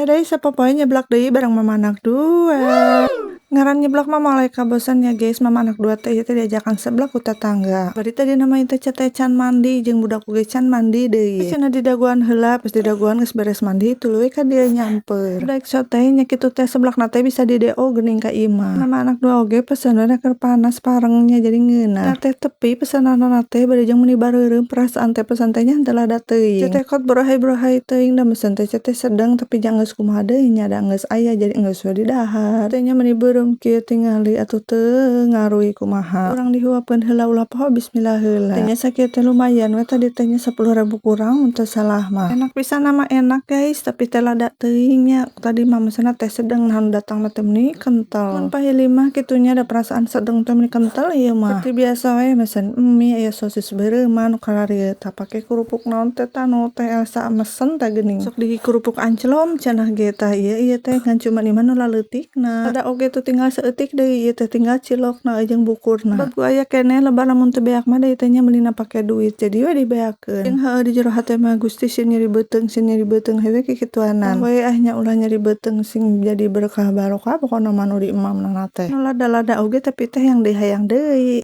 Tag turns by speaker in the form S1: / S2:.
S1: Aya deui sapopoe nyeblak deui bareng Mama Anak Dua. Ngaran nyeblak mah moal aya kabosan ya, guys. Mama Anak Dua teh ieu teh diajakan seblak ku tetangga. Bari tadi nama teh teh can mandi, jeung budak oge can mandi deui. Cenah didagoan heula, pas didagoan geus beres mandi tuluy ka dieu nyamper. Daek teh nya kitu teh, seblakna teh bisa di DO geuning ka imah. Mama Anak Dua oge pesen we keur panas parengnya, jadi ngeunah. Teh tepi pesenanana teh bari jeung meuni bareureum perasaan teh pesan teh nya henteu lada teuing. Teh kot borohay-borohay teuing da mesen teh teh sedeng, tapi jang geus kumaha deui nya, da geus aya, jadi geus we didahar. Teh nya meuni beureum kieu tingali atuh, teu ngaruy kumaha. Urang dihuapkeun heula, ulah poho bismillah heula. Teh nya sakieu teh lumayan we tadi teh nya, 10.000 kurang mun teu salah mah. Enak pisan nama enak, guys, tapi teh lada teuing nya. Tadi mah mesenna teh sedeng, nah nu datangna teh meuni kental. Mun pahili mah kitu nya, da perasaan sedeng teh meuni kental ieu mah. Seperti biasa we mesen mie, aya sosis beureuman nu kararieu tah, pake kerupuk naon teh tah nu Teh Elsa mesen teh geuning. Sok di kerupuk anclom cenah ge tah ieu ieu teh, ngan cuman ieu mah nu laleutikna. Ada oge tuh tinggal saeutik deui, ieu teh tinggal cilokna jeung bukurna. Sebab ku aya keneh lebar, lamun teu beak mah deui teh nya meulina pake duit, jadi we dibeakeun. Jeung heueuh di jero hate mah, "Gusti, sieun nyeri beuteung, sieun nyeri beuteung," heueuh kikituanan. We ah nya, ulah nyeri beuteung, sing jadi berkah barokah pokona mah nu di emamna teh. Nu lada-lada oge, tapi teh hayang deui, hayang deui.